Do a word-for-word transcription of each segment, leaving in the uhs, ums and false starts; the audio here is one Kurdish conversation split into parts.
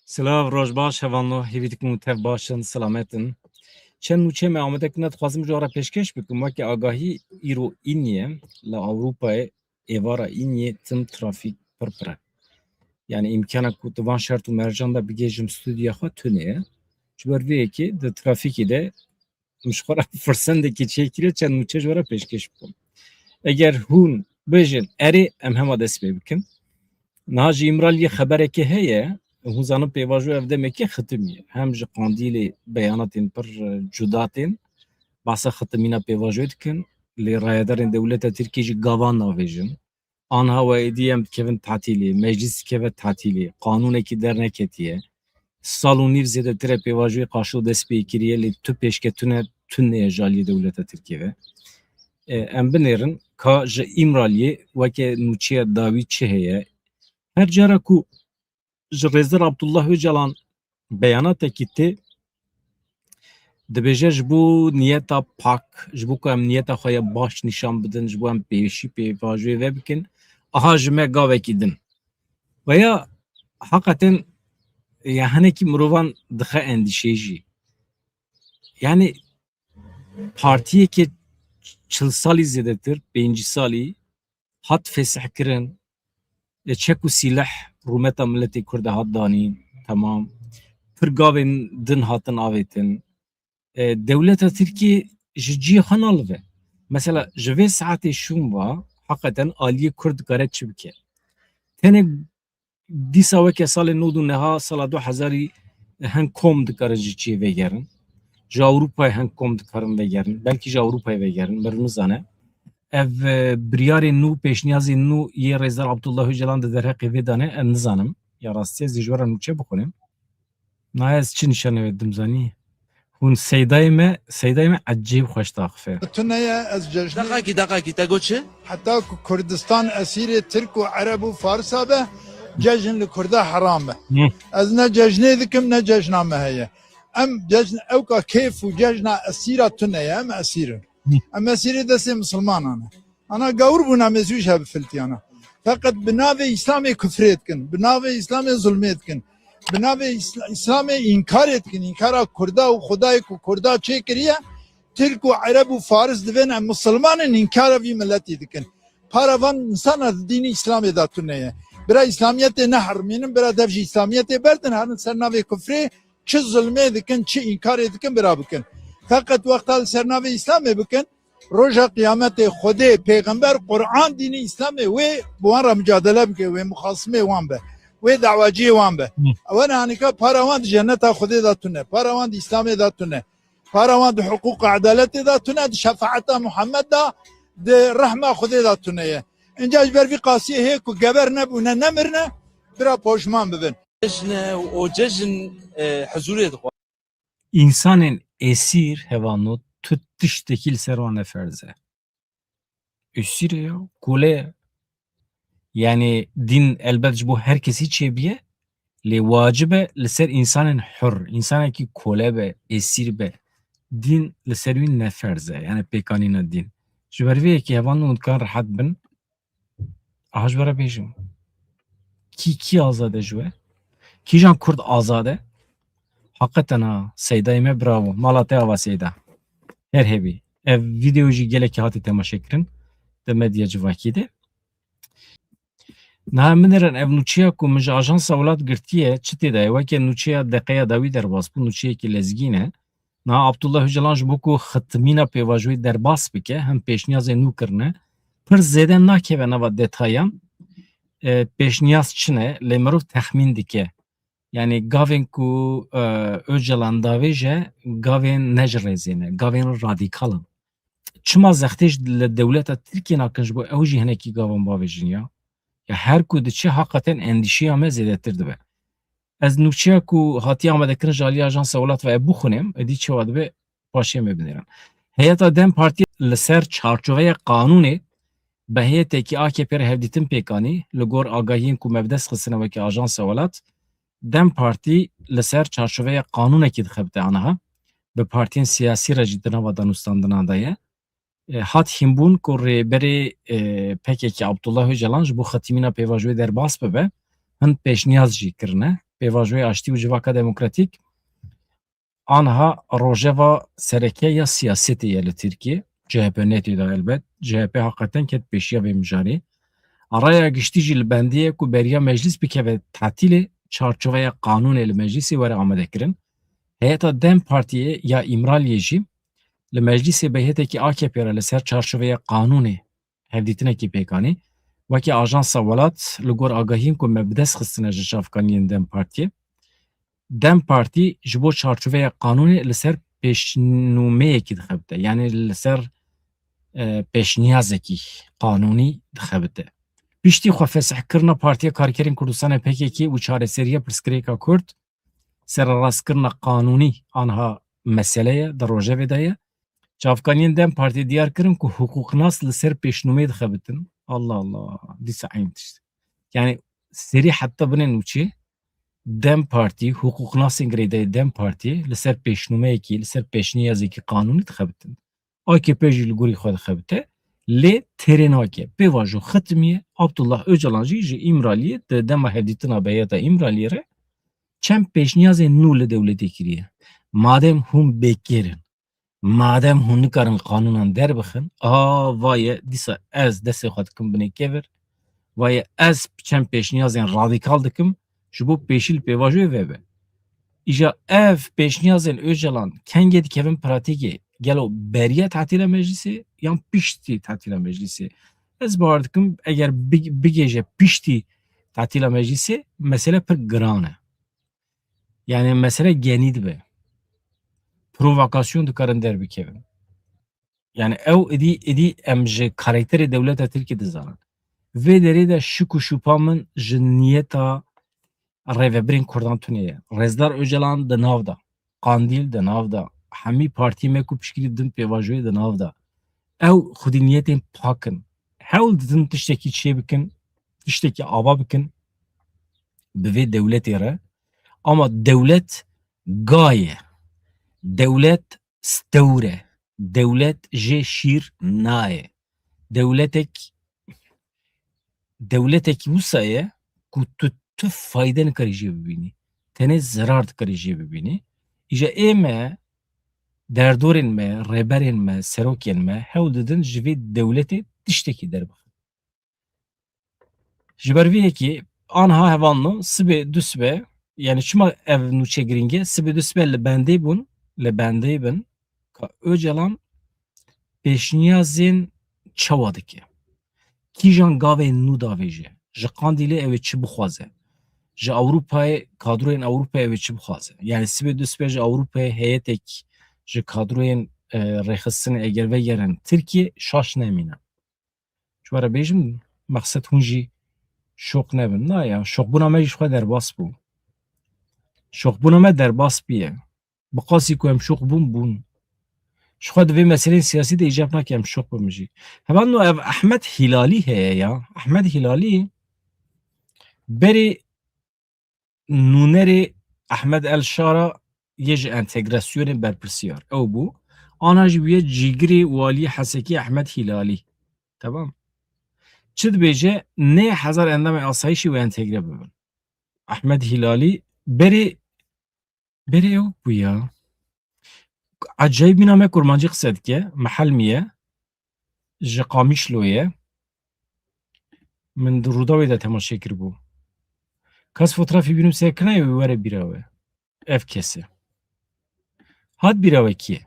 Silav, roj baş, hevalno, hêvî dikim û tev baş in, selamet in. Çend nûçe me amade kirine, dixwazim ji we re pêşkêş bikim. Weke agahî, îro îniyê li Ewropayê, êvara îniyê tim trafîk pir pir e. Yani îmkana ku tu van şert û mercan de bigêjim stûdiya xwe tune ye. Ji ber vê yekê di trafîkê de min ji xwe re firsendekê çêkiriye çend nûçe ji we re pêşkêş bikim. Eger hûn bêjin erê, em hema dest pê bikin. Niha ji Îmraliyê xeberekê heye, hûn zanin pêvajoya ev demekê xitimiye. Hem ji Qandîlê beyanatên pir, e, cuda tên, behsa xitimîna pêvajoyê dikin. Lê rayedarên dewleta Tirkiyê jî gavan navêjin. Anha we êdî em dikevin tatîlê, meclis dikeve tatîlê, qanûnekî derneketiye. Sal û nîv zêdetir e pêvajoyê qaşo dest pê kiriye, lê tu pêşketine tune ye ji aliyê dewleta Tirkiyê ve. E, em binêrin ka ji Îmraliyê weke nûçeya dawî çi heye? Her cara ku ji Rêzdar Abdullah Ocalan beyanatekî tê, dibêje ji bo niyeta pak, ji bo ku em niyeta xwe ya baş nîşan bidin, ji bo em pêşî pêvajoyê ve bikin, aha ji me gavekî din. Veya heqeten ya hinekî mirovan dixe endîşeyê jî. Yani partiyeke çil salî zêdetir, pêncî salî hat fesihkirin, e, çek û sîleh rûmeta miletê Kurd de hat danîn, temam. Pir gavên din hatin avêtin. E, dewleta Tirkiyê ji cihê xwe nalive. Mesela ji vê saetê şûn ve heqeten aliyê Kurd dikare çi bike? Tenê dîsa weke salê nod û neha, sala du hezarî, heng kom dikarin ji çiyê vegerin. Ji Ewropayê heng kom dikarin vegerin. Belkî ji Ewropayê vegerin, mir nizane. Ev, e, biryarên nû, pêşniyazên nû yê Rêzdar Abdullah Ocalan di derheqê vê de ne, em nizanim. Ya rastî ez ê ji we re nûçe bixwînim. Na ez çi nîşanê wê dim zanî? Hûn seydayê me, seydayê me ecêb xweş daxife. Tune ye, ez cejnê Deqakî, deqakî, te got çi? Heta ku Kurdistan esîrê Tirk û Ereb û Farsa be, cejn li Kurda heram e. Hı. Ez ne cejnê dikim, ne cejna me heye. Em cejn, ewka kêf û cejna esîra tune ye, em esîr in. Hı. Em esîrê destê misilmanan e. Ana gawir bûna, mêzû ji hev filtiyana. Feqet bi navê Îslamê kufrê dikin, bi navê Îslamê zulmê dikin, bi navê Îsla-, Îslamê înkarê dikin, înkara Kurda û Xwedayê ku Kurda çêkiriye, Tirk û Ereb û Faris divên em misilman in, înkara vî miletî dikin. Para van însana di dînî Îslamê de tune ye. Bira Îslamiyetê neherimînin, bira dev ji Îslamiyetê berdin, herin ser navê kufrê, çi zulmê dikin, çi înkarê dikin, bira bikin. Feqet wexta li ser navê Îslamê bikin, roja qiyametê Xwedê, pêxember, Quran, dînê Îslamê wê bi wan re micadele bike, wê muxasimê wan be, wê dawaciyê wan be. Hı. Ewe ne anika para wan di cenneta Xwedê de tune, para wan di Îslamê de tune, para wan di hiqûq û edaletê de tune, di şefaeta Muhammed de, di rehma Xwedê de tune ye. Înca ji ber vî qasiyê hê ku geber nebûne, nemirine, bira poşman bibin. Cejne û o cejn, e, huzûrê dixwe. Însanên esîr, hevalno, tu tiştekî li ser wan ne ferz e. Esîr e ya, kole ye. Yani dîn elbet ji bo her kesî çêbiye, lê wacib e li ser însanên hur, însanekî kole be, esîr be, dîn li ser wî ne ferz e, yani pêkanîna dîn. Ji ber vê yekê hevalno hûn dikarin rehet bin. Aha ji we re bêjim. Kî, kî azad e ji we? Kîjan Kurd azad e? Heqeten ha, Seydayê me, bravo. Mala te ava Seyda. Her hebî. Ev vîdeo jî gelekî hatî temaşe kirin di medya civakî de. Niha min derin ev nûçeya ku min ji Ajansa Welat girtiye, çi tê de ye? Weke nûçeya deqeya dawî derbas bû, nûçeyekî lezgîn e. Niha Abdullah Ocalan ji bo ku xitimîna pêvajoyê derbas bike, hem pêşniyazên nû kirine. Pir zêde nakeve nava detayan, e, pêşniyaz çi ne, lê mirov texmîn dike. Yani gavên ku, e, Ocalan davêje, gavên ne ji rêzê ne, gavên radîkal in. Çima zextê ji li dewleta Tirkiyê nakin ji bo ew jî hinekî gavan bavêjin ya? Ya her ku diçe heqeten endîşeya me zêdetir dibe. Ez nûçeya ku hatiye amadekirin ji alî Ajansa Welat ve bixwînim, êdî çawa dibe paşê me binêrin. Heyeta DEM Partî li ser çarçoveya qanûnê bi heyetekî AKP re hevdîtin pêk anî, li gor agahiyên ku me bi dest xistine weke Ajansa Welat, DEM Partî li ser çarçoveya qanûnekî dixebite aniha, bi partiyên siyasî re jî di nava danûstandinan de ye. E, hat hînbûn ku rêberê, e, PKK Abdullah Ocalan ji bo xetimîna pêvajoyê derbas bibe, hin pêşniyaz jî kirine. Pêvajoyê Aştî û Civaka Demokratîk anha rojeva sereke ya siyasetê ye li Tirkiyê. C H P netê de elbet. C H P haqeten ket pêşiya vê mijarê. Raya giştî jî li bendê ye ku beriya meclis bikeve tetîlê, çarçoveya qanûnê li meclisê were amadekirin. Heyeta DEM Partiyê ya Îmraliyê jî li meclisê bi hêtekî A K P re li ser çarçoveya qanûnê hevdîtinekî pêk anî. Weke Ajansa Welat li gor agahiyên ku me bi dest xistine ji çavkaniyên DEM Partiyê, DEM Partî ji bo çarçoveya qanûnê li ser pêşnûmeyekî dixebite, yanî li ser, e, pêşniyazekî qanûnî dixebite. Piştî xwe fesihkirina Partiya Karkerên Kurdistanê P K K û çareseriya pirsgirêka Kurd, sererastkirina qanûnî anha mesele ye, di rojevê de ye. Çavkaniyên DEM Partiyê diyar kirin ku hiqûqnas li ser pêşnûmeyê dixebitin. Allah Allah, dîsa eyn tişt. Yani serî heta binê nûçê DEM Partî, hiqûqnasên girêdayî DEM Partî li ser pêşnûmeyekî, li ser pêşniyazekî qanûnî dixebitin. A K P jî li gorî xwe dixebite. Lê têrê nake. Pêvajo xitimiye, Abdullah Ocalan jî ji Îmraliyê di dema hevdîtina bi heyeta Îmraliyê re çend pêşniyazên nû li dewletê kiriye. Madem hûn bêkêr in, madem hûn nikarin qanûnan derbixin, a, vaye dîsa ez destê xwe dikim binê kevir, vaye ez çend pêşniyazên radîkal dikim, ji bo pêşî li pêvajoyê vebe. Îja ev pêşniyazên Ocalan kengê dikevin pratîkê? Gelo beriya tetîla meclisê yan piştî tetîla meclisê? Ez bawer dikim eger big-, bigêje piştî tetîla meclisê, mesele pir giran e. Yani mesele genî dibe. Provokasyon dikarin derbikevin. Yani ew êdî, êdî em ji karakterê dewleta Tirkiyê dizanin. Vê derê de şik û şûpa min ji niyeta rêvebirên Kurdan tune ye. Rêzdar Ocalan di nav de, Qandîl di nav de, hemî partiyê me ku piştgirî din pêvajoyê di nav de. Ew xwedî niyetên pak in. Hewl didin tiştekî çê bikin, tiştekî ava bikin bi vê dewletê re. Ama dewlet ga ye. Dewlet stewr e. Dewlet jê şîr nayê. Dewletek, dewletek wisa ye ku tu, tu fayde nikarî jê bibînî. Tenê zerar dikarî jê bibînî. Îja ê me, derdorên me, rêberên me, serokên me hewl didin ji vê dewletê tiştekî derbixin. Ji ber vê yekê anha hevalno sibê du sibe, yani çima ev nûçe giring e, sibê du sibe li bendê bûn, li bendê bin ka Ocalan pêşniyazên çawa dike? Kîjan gavên nû davêje? Ji Qandîlê ew ê çi bixwaze? Ji Ewropayê, kadroyên Ewropayê ew ê çi bixwaze? Yani sibê du sibe ji Ewropayê heyetek ji kadroyên, e, rêxistinê eger vegerin Tirkiyê, şaş nemîne. Ji we re bêjim, mexsed hûn jî şoq nebin. Na ya, şoqbûna me jî ji xwe derbas bû. Şoqbûna me derbas bûye. Bi qasî ku em şoq bûn, bûn. Ji xwe di vê meseleyên siyasî de îcab nake em şoq bibin jî. Hevalno ev Ehmed Hîlalî heye ya. Ehmed Hîlalî berê nûnerê Ehmed El Şara yê ji entegrasyonê berpirsiyar. Ew bû. Ana jî bûye cîgirê waliyê Hesekê Ehmed Hîlalî. Tamam. Çi dibêje? Nê hezar endamên asayîşê wê entegre bibin. Ehmed Hîlalî berê, berê ew bû ya. Ecayîbîna me kurmancî qise dike. Mihelmî ye. Ji Qamişlo ye. Min di Rûdawê de temaşe kiribû. Kes fotrafî bînim sekirnayê wê were bîra we. Ev kes e. Hat bîra we kî ye?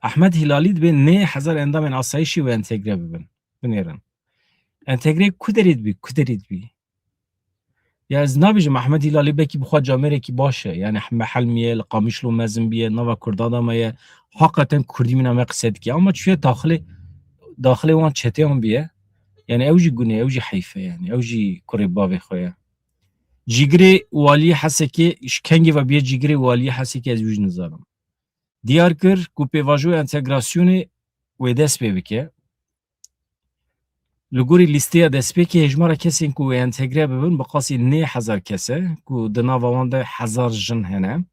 Ehmed Hîlalî dibê nê hezar endamên asayîşê wê entegre bibin. Binêrin. Entegre ku derê dibî, ku derê dibî? Ya ez nabêjim Ehmed Hîlalî belkî bi xwe camêrekî baş e. Yani Mihelmî ye, li Qamişlo mezin bûye, nava Kurdan de maye. Haqeten Kurdî mîna me qise dike. Ama çûye daxilê, daxilê wan çeteyan bûye. Yani ew jî gune, ew jî heyf e yani. Ew jî kurê bavê xwe ye. Cîgirê waliyê Hesekê, ji kengê ve bûye cîgirê waliyê Hesekê ez wî jî nizanim. Diyar kir ku pêvajoya entegrasyonê wê dest pê bike. Li gorî lîsteya destpêkê hêjmara kesên ku wê entegre bibin bi qasî nê hezar kes e ku di nava wan de hezar jin hene.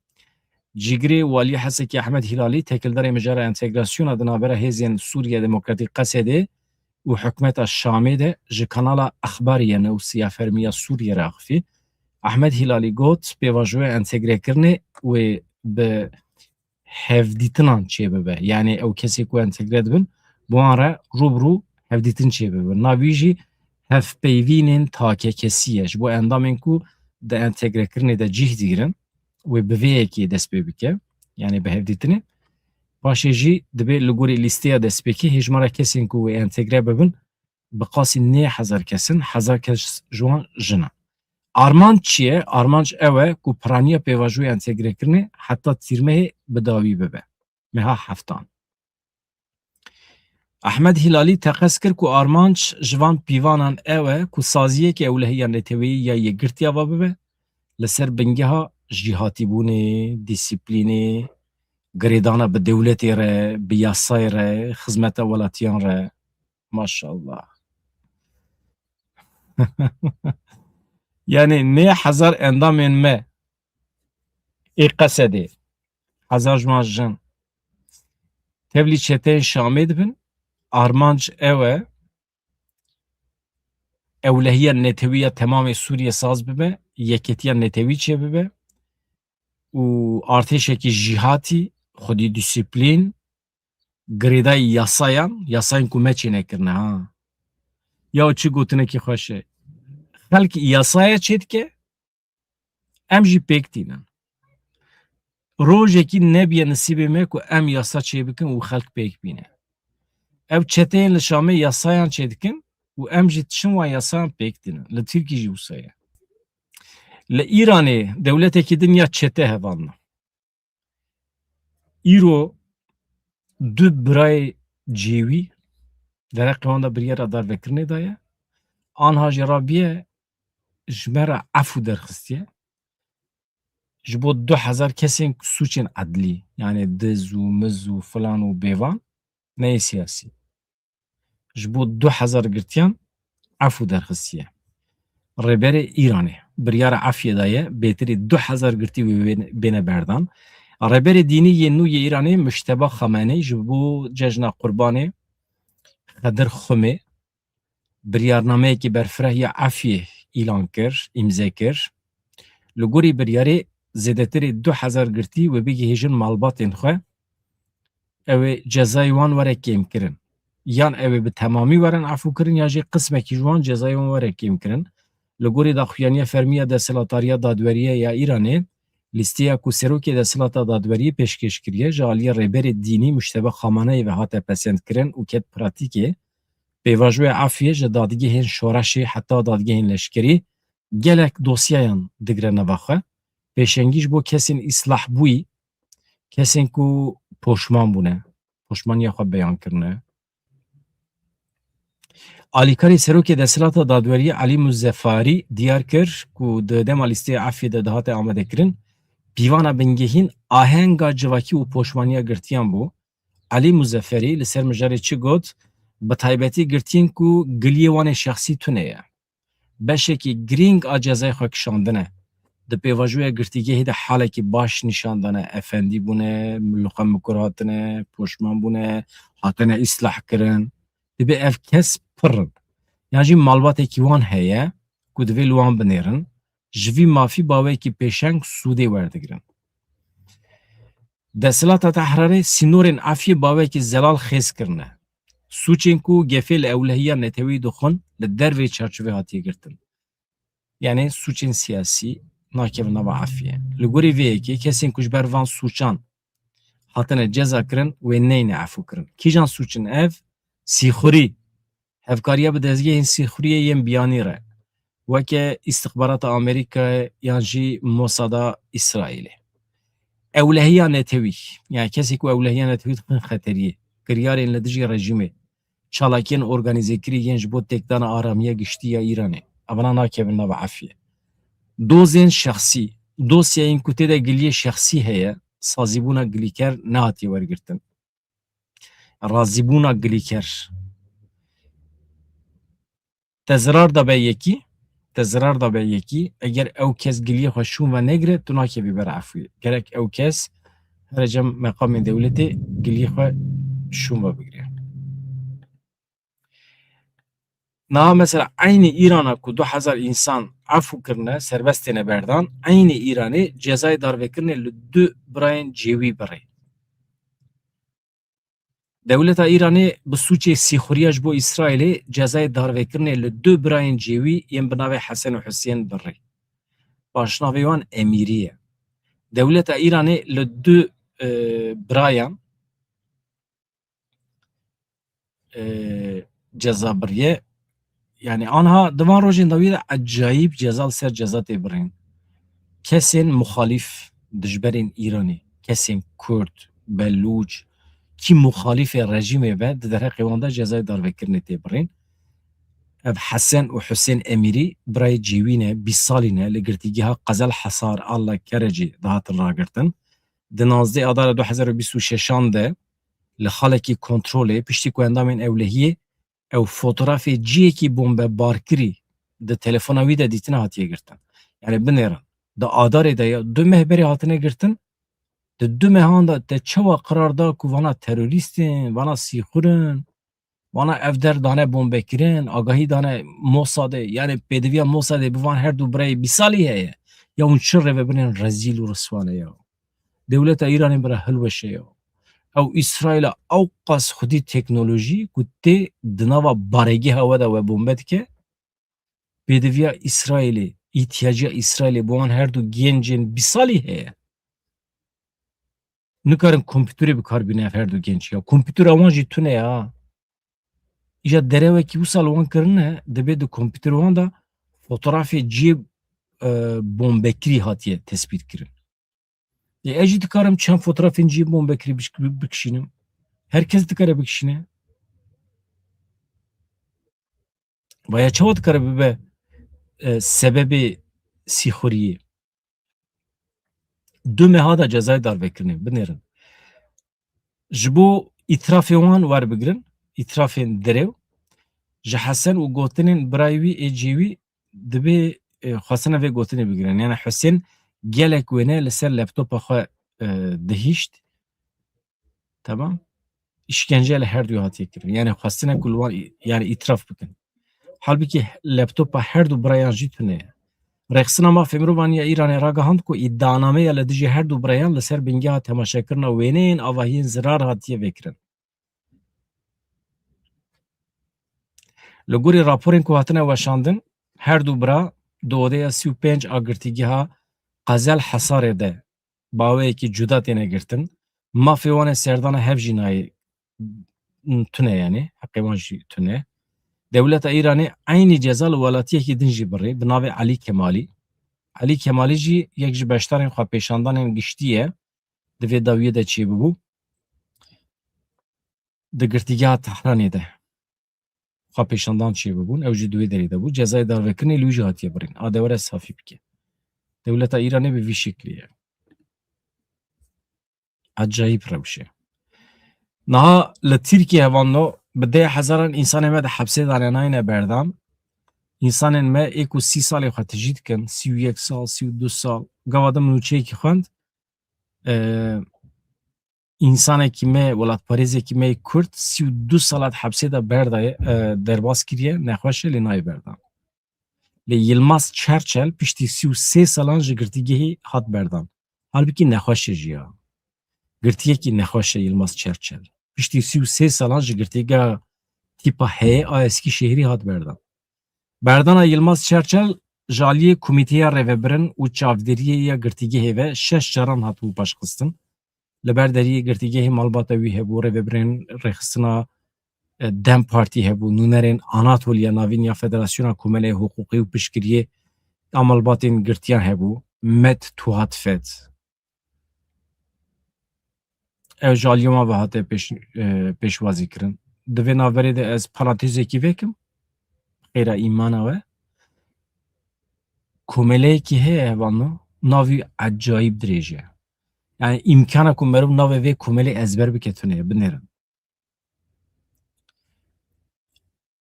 Cîgirê waliyê Hesekê Ehmed Hîlalî tekildarê mijara entegrasyona di navbera hêzên Sûriye Demokratîk, Qesedê, û hikûmeta Şamê de ji kanala Exbarîye Newsiya Fermî ya Sûriyê re axifî. Ahmed Hîlalî got, pêvajoya entegrekirinê wê bi hevdîtinan çêbibe. Yanî ew kesê ku entegre dibin, bi wan re rû bi rû hevdîtin çêbibe. Navî jî hevpeyvînên takekesî ye. Ji bo endamên ku di entegrekirinê de cih digrin, wê bi vê yekê dest pê bike, yanî bi hevdîtinê. Paşê jî dibê li gorî lîsteya destpêkê hêjmara kesên ku wê entegre bibin, bi qasî neh hezar kes in, hezar kes ji wan jin in. Armanc çi ye? Armanc ew e ku piraniya pêvajoya entegrekirinê heta tîrmehê bi dawî bibe. Meha heftan. Ahmed Hîlalî teqez kir ku armanc ji van pîvanan ew e ku saziyeke ewlehiya neteweyî ya yekgirtiya ve bibe, li ser bingeha jîhatîbûnê, dîsîplînê, girêdana bi dewletê re, bi yasayê re, xizmeta welatiyan re. Maşallah. Yanî neh hezar endamên me ê Qesedê, hezar ji wan jin, tevlî çeteyên Şamê dibin. Armanc ew e, ewlehiya netewî ya temamê Sûriyê saz bibe, yeketiya netewî çêbibe û artêşekî jîhatî, xwedî dîsîplîn, girêdayî yasayan, yasayên ku me çênekirine, ha. Ya çi gotinekî xweş e. Xelk yasaya çêdike, em jî pêk tînin. Rojekî nebiye nisîbê me ku em yasa çêbikin û xelk pêk bîne. Ev çeteyên li Şamê yasayan çêdikin û em jî diçin wan yasayan pêk tînin. Li Tirkî jî wisa ye. Li Îranê dewletekî din ya çete hevalna. Îro du birayê cêwî dereqê wan de biryara darvekirinê daye. Anha jê re bûye ji me re efû derxistiye. Ji bo du hezar kesên sûcên edlî, yanî diz û miz û filan û bêvan, ne yê siyasî. Ji bo du hezar girtiyan efû derxistiye. Rêberê Îranê biryara efiyê daye, bêtirî du hezar girtî wê bêne, bêne berdan. Rêberê dînî yê nû yê Îranê Mujteba Xameneî ji bo cejna Qurbanê Xedir Xumê biryarnameyekî berfireh ya efiyê îlan kir, îmze kir. Li gorî biryarê zêdetirî du hezar girtî wê bigihêjin malbatên xwe, ew ê cezayê wan were kêmkirin. Yan ew ê bi temamî werin efûkirin, ya jî qismekî ji wan cezayê wan were kêmkirin. Li gorî daxuyaniya fermî ya Desthilatdariya Dadweriyê ya Îranê, lîsteya ku Serokê Desthilata Dadweriyê pêşkêş kiriye, ji aliyê rêberê dînî Mujteba Xamaneyê ve hate pesendkirin û ket pratîkê. Pêvajoya efiyê ji dadgehên şoreşê heta dadgehên leşkerî gelek dosyeyan digire nava xwe. Pêşengî ji bo kesên îslahbûyî, kesên ku poşman bûne, poşmaniya xwe beyan kirine. Alîkarê Serokê Desthilata Dadweriyê Elî Muzefarî diyar kir ku di dema lîsteya efiyê de dihate amadekirin, pîvana bingehîn ahenga civakî û poşmaniya girtiyan bû. Elî Muzeferî li ser mijarê çi got? Bi taybetî girtiyên ku giliyê wan ê şexsî tune ye. Beşekî girîng a cezayê xwe kişandine. Di pêvajoya girtîgehê de halekî baş nîşan dane. Efendî bûne, li xwe mikur hatine, poşman bûne, hatine îslah kirin. Dibê ev kes pir in. Yan jî malbatekî wan heye ku divê li wan binêrin. Ji vî mafî baweyekî pêşeng sûdê werdigirin. Desthilata Tehranê sînorên efiyê bawekî zelal xêz kirine. Sûcên ku gefê li ewlehiya netewî dixwin li dervê çarçovê hatiye girtin. Yanî sûcên siyasî nakevin nava efiyê. Li gorî vê yekê kesên ku ji ber van sûcan hatine ceza kirin wê neyne efûkirin. Kîjan sûc in ev? Sîxurî, hevkariya bi dezgehên sîxuriyê yên biyanî re, weke îstixbarata Amerîkayê yan jî Mosada Îsraîlê. Ewlehiya netewî, yani kesê ku ewlehiya netewî dixin xeteriyê, kiryarên li dijî rejîmê, çalakiyên organîzekirî yên ji bo têkdana aramiya giştî ya Îranê, evana nakevin nava efiyê. Dozên şexsî, dosyayên ku tê de giliyê şexsî heye, sazîbûna gilîker nehatiye wergirtin. Razîbûna gilîker. Te zirar da be yekî, te zirar da be yekî, eger ew kes giliyê xwe şûn ve negire, tu nakevî ber efûyê. Gerek ew kes here cem meqamên dewletê giliyê xwe şûn ve bigire. Niha mesela eynî Îrana ku du hezar însan efû kirine, serbest têne berdan, eynî Îranê cezayê darvekirinê li du birayên cêwî birê. Dewleta Îranê bi sûcê sîxuriya ji bo Îsraîlê cezayê darvekirinê li du birayên cêwî yên bi navê Hesen û Husên birê. Paşnavê wan Emîrî ye. Dewleta Îranê li du, e, birayan, e, ceza biriye. Yani anha di van rojên dawî de ecayîb ceza li ser ceza tê birîn. Kesên muxalîf dijberên Îranê, kesên Kurd, Belûç, kî muxalîfê rejîmê be, di derheqê wan de cezayê darvekirinê tê birîn. Ev Hesen û Husên Emîrî birayê cêwî ne, bîst salî ne, li girtîgeha Qezel Hesar a li Kerecê dihatin ragirtin. Di nozdeh Adara du hezar û bîst û şeşan de li xalekî kontrolê, piştî ku endamên ewlehiyê ew fotografê cihekî bombebarkirî di telefona wî de dîtine, hatiye girtin. Yani binêrin, di Adarê de ya du meh berê hatine girtin, di du mehan de te çawa qerar da ku vana terorîst in, vana sîxur in, vana ev der dane bombekirin, agahî dane Mossadê, yani pêdiviya Mossadê bi van her du birayê bîst salî heye. Ya hûn çi rêvebirin rezîl û riswa ne ya. Dewleta Îranê bira hilweşe ya. Ew Îsraîla ewqas xwedî teknolojî ku tê di nava baregeha we de we bombe dike, pêdiviya Îsraîlê, îtiyaciya Îsraîlê bo wan her du gencên bîst salî heye. Nikarin kompîterê bi kar bîne ev her du genç ya. Kompîtera wan jî tune ya. Îja derewekî wisa li wan kirine, dibê di kompîtera wan de fotografê cihê, e, bombekirî hatiye tespît kirin. Ê, ez jî dikarim çend fotografên cihê bombekirî bik-, bikişînim. Her kes dikare bikişîne. Vaya çawa dikare bibe, e, sebebê sîxuriyê? Du meha de cezayê darvekirinê binêrin. Ji bo îtirafê wan werbigirin, îtirafên dirêw, ji Hesen û gotinên birayê wî ê cêwî dibê, e, xwestina vê gotinê bigirin. Yani Husên gelek wêne li ser laptopa xwe, e, dihişt. Tamam. Îşkence li her du hatiye kirin. Yani xwestine ku li wan î-, yani îtiraf bikin. Halbikî laptopa her du birayan jî tune ye. Rêxistina Mafê Mirovan ya Îranê ragihand ku îdianameya li dijî her du birayan li ser bingeha temaşekirina wêneyên avahiyên zirar hatiye vekirin. Li gorî raporên ku hatine weşandin, her du bira di odeya sî û pênc a girtîgeha Qezel Hesarê de bi awayekî cuda têne girtin. Mafê wan ê serdana hev jî nayê, tune, yani heqê wan jî tune. Dewleta Îranê eynî ceza li welatiyekî din jî birî, bi navê Elî Kemalî. Elî Kemalî jî yek ji beşdarên xwepêşandanên giştî ye, di vê dawiyê de çêbibû. Di girtîgeha Tehranê de xwepêşandan çêbibûn, ew jî di wê derê de bû. Cezayê darvekirinê li wî jî hatiye birîn. A de were safî bike. Dewleta Îranê bi vî şeklî ye. Ecayîb rewş e. Niha li Tirkiye hevalno bi deh hezaran însanê me di hepsê de nayne berdan. Însanên me ê ku sî salê xwe tijî dikin, sî û yek sal, sî û du sal, gava din nûçeyekî xwend, e, însanekî me, welatparêzekî me yê Kurd sî û du sala di hepsê de berdaye, e, derbas kiriye, nexweş e, lê nayê berdan. Lê Yilmaz Çerçel piştî sî û sê salan ji girtîgehê hat berdan. Halbikî nexweş e jî ya. Girtiyekî nexweş e Yilmaz Çerçel. Piştî sî û sê salan ji girtîgeha tîpa heyê a Eskîşehîrî hat berdan. Berdana Yilmaz Çerçel ji aliyê Komîteya Rêvebirin û Çavdêriyê ya Girtîgehê ve şeş caran hatibû paşxistin. Li ber deriyê girtîgehê malbata wî hebû, rêvebirên rêxistina, e, DEM Partî hebû, nûnerên Anatoliya Navîn ya Federasyona Komeleyê Hiqûqî û Piştgiriyê a malbatên girtiyan hebû, Met Tuhat Fet. Ew ji aliyê wan ve hate pêş-, e, pêşwazî kirin. Di vê navberê de ez parantezekî vekim, xêra îmana we. Komeleyekî heye hevalno, navî ecayîb dirêj e. Yani îmkana ku meriv navê vê komelê ezber bike tune ye, binêrin.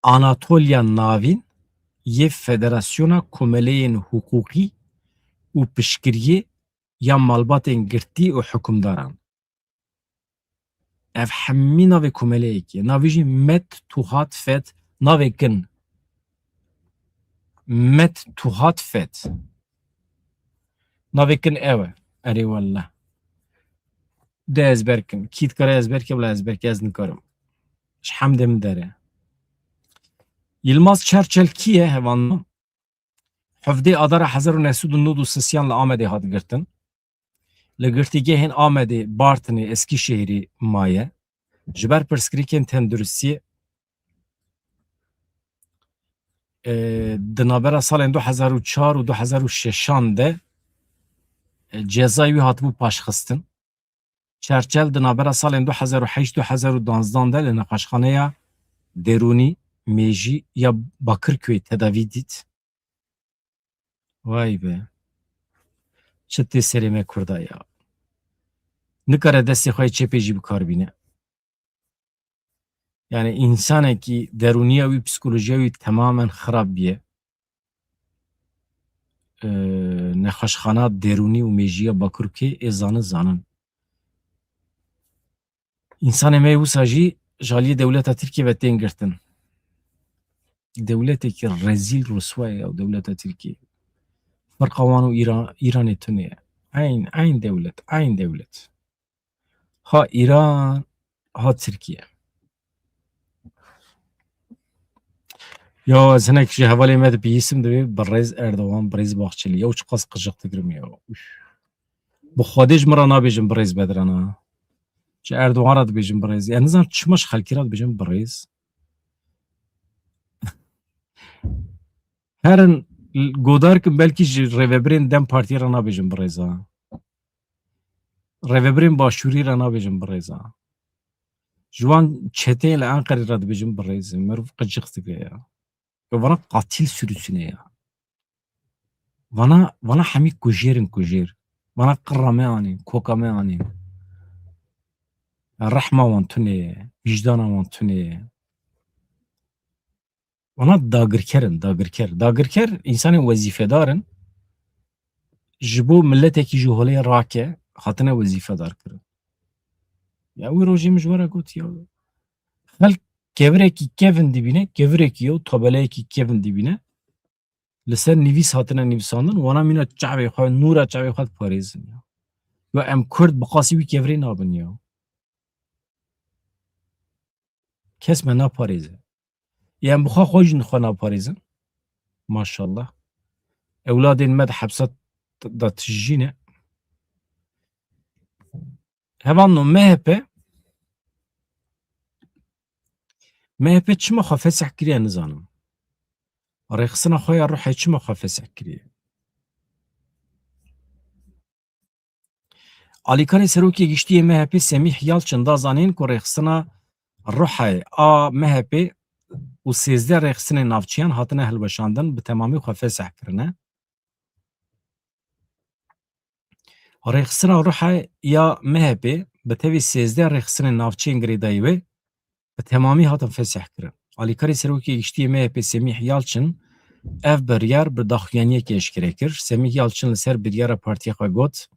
Anatoliya Navîn yê Federasyona Komeleyên Hiqûqî û Piştgiriyê ya Malbatên Girtî û Hukimdaran. Ev hemî navê komeleyekî ye. Navê jî Met Tuhat Fet, navê kin. Met Tuhat Fet. Navê kin ew e. Erê wellah. De ezber kin. Kî dikare ezber ke, bila ezber ke, ez nikarim. Ji hemdê min dere. Yilmaz Çerçel kî ye, hevalno? Hevdê Adara hezar û neh sed û nod û sisiyan li Amedê hat girtin. Li girtîgehên Amedê, Bartinê, Eskîşehîrê maye. Ji ber pirsgirêkên tenduristiyê, e, di navbera salên du hezar û çar û du hezar û şeşan de, e, cezayê wî hatibû paşxistin. Çerçel di navbera salên du hezar û heşt, du hezar û duwazdeh de li nexweşxaneya derûnî, mêjî ya Bakirköyê tedavî dît. Vay be. Çi tê serê me Kurda ya. Nikare destê xwe yê çepê jî bi kar bîne. Yani, însanekî derûniya wî, psikolojiya wî temamen xirab biye. Ee, nexweşxana derûnî û mêjiya Bakurkê ê zanin, zanin. Însanê me wisa jî ji aliyê dewleta Tirkiyê ve tên girtin. Dewletekî rezîl, ruswa ye ew dewleta Tirkiyê. Ferqa wan û Îra-, Îranê tune ye. Eyn, eyn dewlet, eyn dewlet. Ha Îran, ha Tirkiye. Ya ez hinek ji hevalê me dibihîsim, dibê birêz Erdogan, birêz Bahçeli. Ya çiqas qijix digirim ya. Uf. Bi Xwedê ji min re nabêjin birêz Bedran ha. Ji Erdogan re dibêjin birêz. Ya nizam çima ji xelkê re dibêjin birêz. Herin godar kin, belkî ji rêvebirên DEM Partiyê re nabêjin birêz ha. Rêvebirên Başûrî re nabêjin birêz ha. Ji wan çeteyên li Enqerê re dibêjin birêz. Meriv qicix dike ya. Ya vana qatil sürüsüne ya. Vana, vana hemî kujêr in kujêr. Vana qirra me anîn, koka me anîn. Ya rehma wan tune ye, wîjdana wan tune ye. Vana dagirker in, dagirker. Dagirker însanên wezîfedar in. Ji bo miletekî ji holê rake, hatine wezîfedar kirin. Ya wî rojê min ji we re got ya. Xelk kevirekî kevin dibîne, kevirekî yo, tabeleyekî kevin dibîne. Li ser nivîs hatine nivîsandin, wana mîna çavê xwe, nûra çavê xwe diparêzin ya. Ya em Kurd bi qasî wî kevirê nabin ya. Kes me naparêze. Em bi xwe xwe jî xwe naparêzin. Maşallah. Ewladên me di hepsa da tijî ne. Hevalno, M H P, M H P çima xwe fesih kiriye nizanim. Rêxistina xwe ya Ruhê çima xwe fesih kiriye? Alîkarê Serokê Giştî yê M H P Semîh Yalçin da zanîn ku rêxistina Ruhê a M H P û sêzdeh rêxistinên navçiyan hatine hilweşandin, bi temamî xwe fesih kirine. Rêxistina Ruhê ya M H P bi tevî sêzdeh rêxistinên navçiyên girêdayî wê bi temamî hatin fesih kirin. Alîkarê Serokê Giştî yê M H P Semîh Yalçin ev biryar bi daxuyaniyekê eşkere kir. Semîh Yalçin li ser biryara partiya xwe got,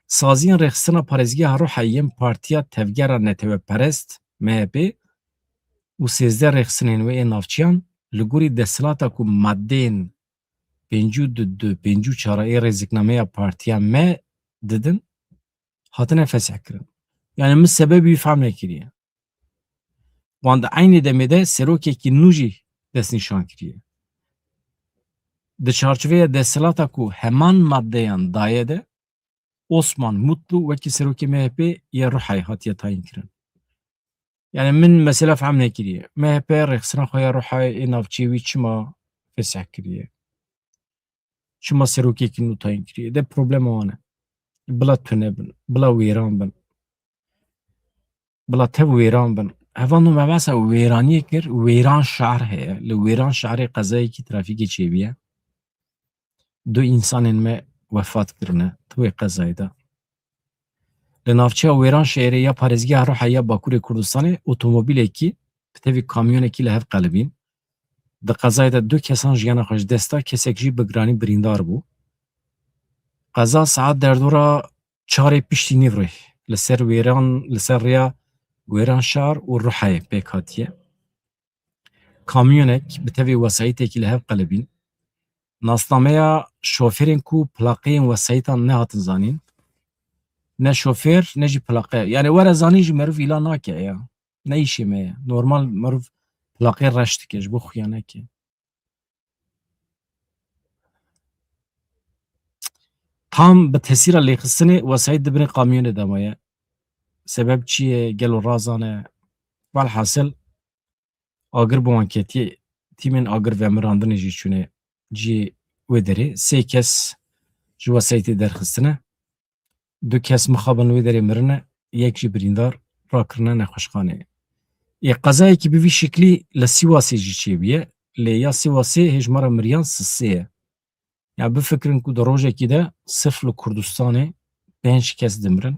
saziyên rêxistina parêzgeha Ruhê yên Partiya Tevgera Neteweperest, M H P, û sêzdeh rêxistinên wê ên navçiyan li gorî desthilata ku madeyên pêncî û du, pêncî û çar ê rêziknameya partiya me didin, hatine fesih kirin. Yani min sebebî wî fehm nekiriye. Wan di eynî demê de serokekî nû jî destnîşan kiriye. Di çarçoveya desthilata ku heman maddeyan daye de Osman Mutlu wekî serokê M H P yê Ruhê hatiye tayîn kirin. Yani min mesela fehm nekiriye. M H P rêxistina xwe ya Ruhê ê navçeyê wî çima fesih kiriye? Çima serokekî nû tayîn kiriye? De problema wan e. Bila tune bin, bila wêran bin. Bila tev wêran bin. Hevalno, me behsa wêraniyê kir, Wêran şehr heye. Li Wêran şehrê qezayekî trafîkê çêbûye. Du însanên me wefat kirine di wê qezayê de. Li navçeya Wêran şehrê ya parêzgeha Ruhê ya Bakurê Kurdistanê otomobîlekî bi tevî kamyonekî li hev qelibîn. Di qezayê de du kesan jiyana xwe ji dest da, kesek jî bi giranî birîndar bû. Qeza saet derdora çarê piştî nîvrê li ser Wêran, li ser rêya Wêran şar û Ruhê pêk hatiye. Kamyonek bi tevî wesayîtekî li hev qelibîn. Nasnameya şofêrên ku plaqeyên wesayîtan nehatin zanîn. Ne şofêr, ne jî plaqe. Yani were zanîn jî meriv îlan nake ya. Ne îşê me ye. Normal meriv plaqê reş dike, ji bo xuya neke. Tam bi tesîra lêxistinê wesayît di binê kamyonê de maye. Sebeb çi ye? Gelo razan e? Velhasil, agir bi wan ketiye, tîmên agir vemirandinê jî çûne cihê wê derê. Sê kes ji wesayîtê derxistine. Du kes mixabin wê derê mirine, yek jî birîndar rakirine nexweşxaneyê. Ê qezayekî bi vî şiklî li Sîwasê jî çêbûye, lê ya Sîwasê hê ji me re miriyan Sisê ye. Ya bifikirin ku di rojekî de sirf li Kurdistanê pênc kes dimirin,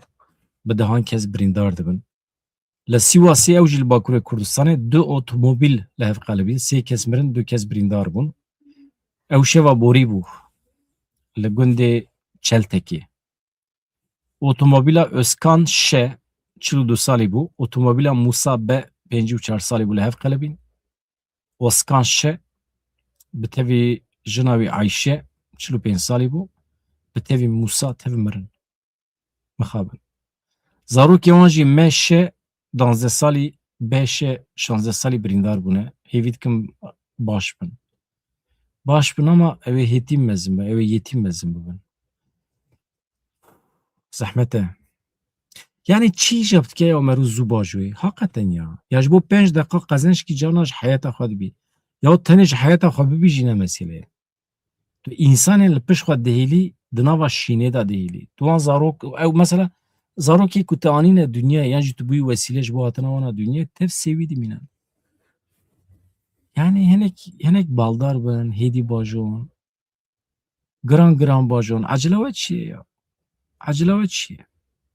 bi dehan kes birîndar dibin. Li Sîwasê ew jî li Bakurê Kurdistanê du otomobîl li hev qelibîn, sê kes mirin, du kes birîndar bûn. Ew şeva borî bû li gundê Çeltekê. Otomobîla Özkan Ş, çil û du salî bû. Otomobîla Musa B, pêncî û çar salî bû, li hev qelibîn. Özkan Ş, bi tevî jina wî Ayşe, çil û pênc salî bû. Bi tevî Musa tev mirin. Mixabin. Zarokê wan jî M Ş danzdeh salî, B Ş şanzdeh salî birîndar bûne. Hêvî dikim baş bin. Baş bin ama ew ê hêtîm mezin be, ew ê yetîm mezin bibin. Zehmet e. Yani çi îcab dike ya meriv zû bajoyê? Haqeten ya. Ya ji bo pênc deqa qezençkî carna ji heyeta xwe dibî. Ya tenê ji heyeta xwe bibî jî ne mesele ye. Tu însanên li pişt xwe dihêlî, di nava şînê de dihêlî. Tu wan zarok, ew mesela zarokê ku te anîne dinyayê, yan jî tu bûyî wesîle ji bo hatina wana dinyayê, tev sêwî dimîne. Yani hinek, hinek baldar bin, hêdî bajon, giran giran bajon. Ecila we çi ye ya? Ecila we çi ye?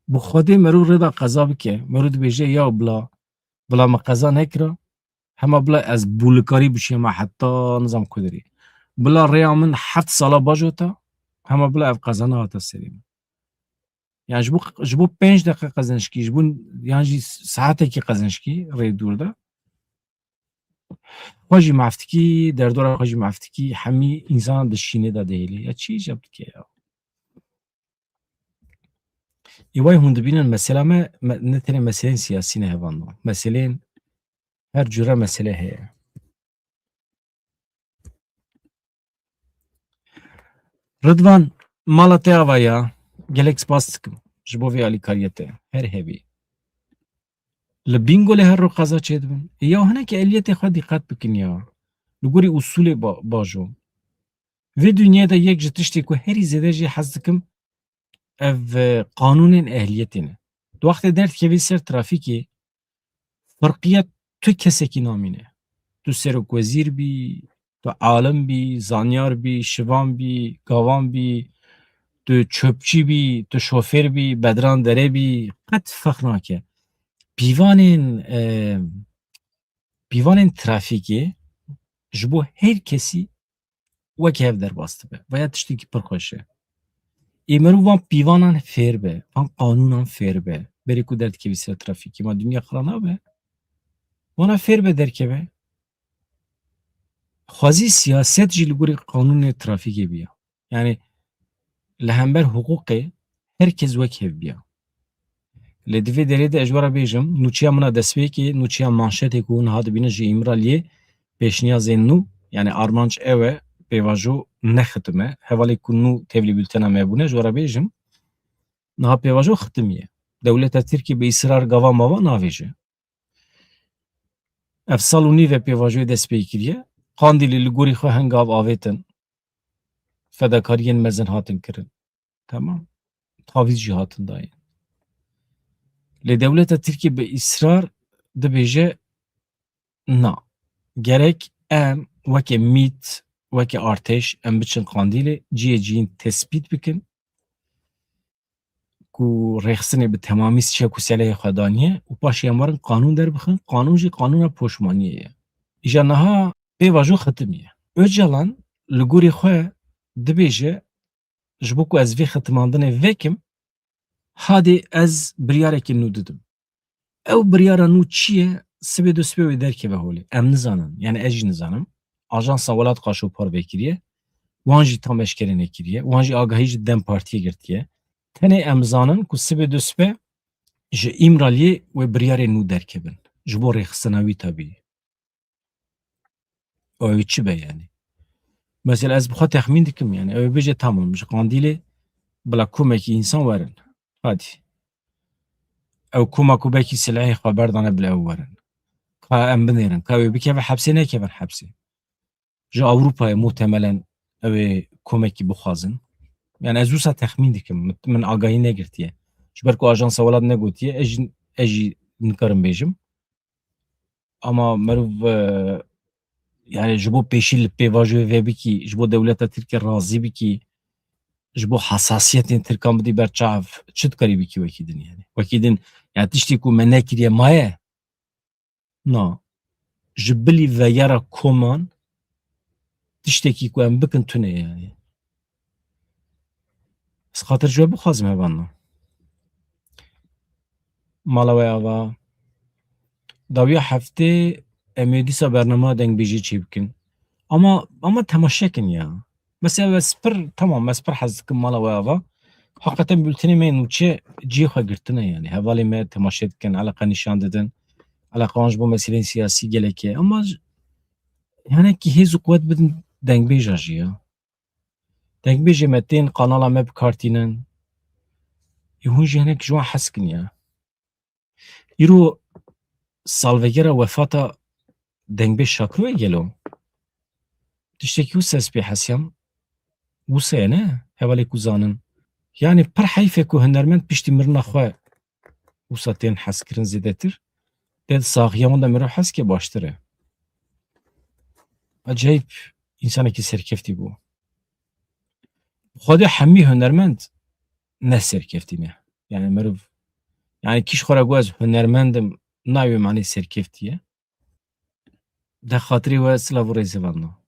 Bi Xwedê meriv rê de qeza bike, meriv dibêje ya bila, bila me qeza nekira, hema bila ez bûlikarî biçûyema heta nizam ku derê. Bila rêya min heft sala bajota, hema bila ev qeza nehata serê min. Yani ji bo, ji bo pênc deqe qezençkî, ji bo yan jî saetekî qezençkî rê dûr de. Xwe jî maf dikî, derdora xwe jî maf dikî, hemî însanan di şînê de dihêlê. Ya çi îcab dike ya? Ê way hûn dibînin mesela me, me, ne tenê meseleyên siyasî ne hevalno. Meseleyên her cure mesele heye. Ridvan, mala te ava ya. Gelek spas dikim ji bo vê alîkariyê te. Her hebî. Li Bîngolê her roj qeza çêdibin. Ya hinekî ehliyetê xwe dîqet bikin ya. Li gorî usulê ba-, bajo. Vê dinyayê de yek ji tiştê ku herî zêde jê hez dikim, ev, e, qanûnên ehliyetê ne. Tu wextê derdikevî ser trafîkê, ferqiya tu kesekî namîne. Tu serokwezîr bî, tu alim bî, zanyar bî, şivan bî, gavan bî, tu çöpçî bî, tu şofêr bî, bedran dere bî, qet ferq nake. Pîvanên, e, pîvanên trafîkê ji bo her kesî wek hev derbas dibe. Veya tiştekî pir xweş e. Ê meriv van pîvanan fêr be, van qanûnan fêr be. Berê ku derdikevî ser trafîkê, ma dinya xira nabe. Wana fêr be derkeve. Xwezî siyaset jî li gorî qanûnê trafîkê biya. Yani li hember hiqûqê her kes wek hev biya. Lê di vê derê de ez ji we re bêjim, nûçeya min a destpêkê, nûçeya manşetê ku hûn niha dibînin ji Îmraliyê, pêşniyazên nû, yani armanc ew e, pêvajo nexitime, hevalê ku nû tevlî bultena me bûne, ji we re bêjim, niha pêvajo xitimiye. Dewleta Tirkî bi îsrar gava mava navêje. Ev sal û nîv e pêvajoyê dest pê kiriye. Qandîlê li gorî xwe hin gav avêtin. Fedakariyên mezin hatin kirin. Tamam. Tavîz jî hatin dayîn. Lê dewleta Tirkî bi îsrar dibêje, na. Gerek em weke mît, weke artêş em biçin Qandîlê, cihê cihîn tespît bikin ku rêxistinê bi temamî çek û selehê xwe daniye û paşê em werin qanûn derbixin, qanûn jî qanûna poşmaniyê ye. Îja niha pêvajo xitimiye. Ocalan li gorî xwe dibêje, ji bo ku ez vê xitimandinê vekim, hadê ez biryarekî nû didim. Ew biryara nû çi ye? Sibê du sibê wê derkeve holê. Em nizanin. Yani ez jî nizanim. Ajansa Welat Qaşo parve kiriye. Wan jî tam eşkere nekiriye. Wan jî agahî ji DEM Partiyê girtiye. Tenê em zanin ku sibê du sibe ji Îmraliyê wê biryarê nû derkevin. Ji bo rêxistina wî tabî. Ew ê çi be yani? Mesela ez bi xwe texmîn dikim yani. Ew ê bêje tamam ji Qandîlê bila komekî însan werin. Hadi. Ew koma ku belkî silehê xwe berdane bila ew werin. Ka em binêrin. Ka ew ê bikeve hepsê nekevin hepsê. Ji Ewropayê muhtemelen ew ê komekî bixwazin. Yani ez wisa texmîn dikim. Min, min agahî negirtiye. Ji ber ku Ajansa Welat negotiye, ez jî, ez jî nikarim bêjim. Ama merov, e, yani ji bo pêşî li pêvajoyê vê bikî, ji bo dewleta Tirkiye razî bikî, ji bo hesasiyetên Tirkan bidî ber çav, çi dikarî bikî wekî din yani? Wekî din, yani tiştê ku me nekiriye maye? Na. Ji bilî veyara koman tiştekî ku em bikin tune ye yani. Ez xatir ji we bixwazim hevalno. Mala we ava. Dawiya heftê em ê dîsa bernama dengbêjî çêbikin. Ama, ama temaşe kin ya. Mesela ez pir, tamam, ez pir hez dikim mala we ava. Hakikaten bültenê me nûçe cihê xwe girtine yani. Hevalê me temaşe dikin, eleqa nîşan didin. Eleqa wan ji bo meseleyên siyasî gelek e. Ama j-, hinekî hêz û quwet bidin dengbêja jî ya. Dengbêjê me tên, kanala me bi kar tînin. Ê hûn jî hinek ji wan hez kin ya. Îro salvegera wefata dengbêj Şakiro ye gelo? Tiştekî wisa ez pê hesiyam. Wisa ye ne? Hevalê ku zanin. Yani pir heyf e ku hunermend piştî mirina xwe wisa tên hezkirin zêdetir. Dê di saxiya wan de mirov hez ke baştir e. Acayip, însanekî serkeftî bû. Xwedê hemî hunermend ne serkeftî ne. Yani mirov, yani kî ji xwe re got ez hunermend im, nayê wê manê serkeftî ye. De xatirê we silav û rêzê vano.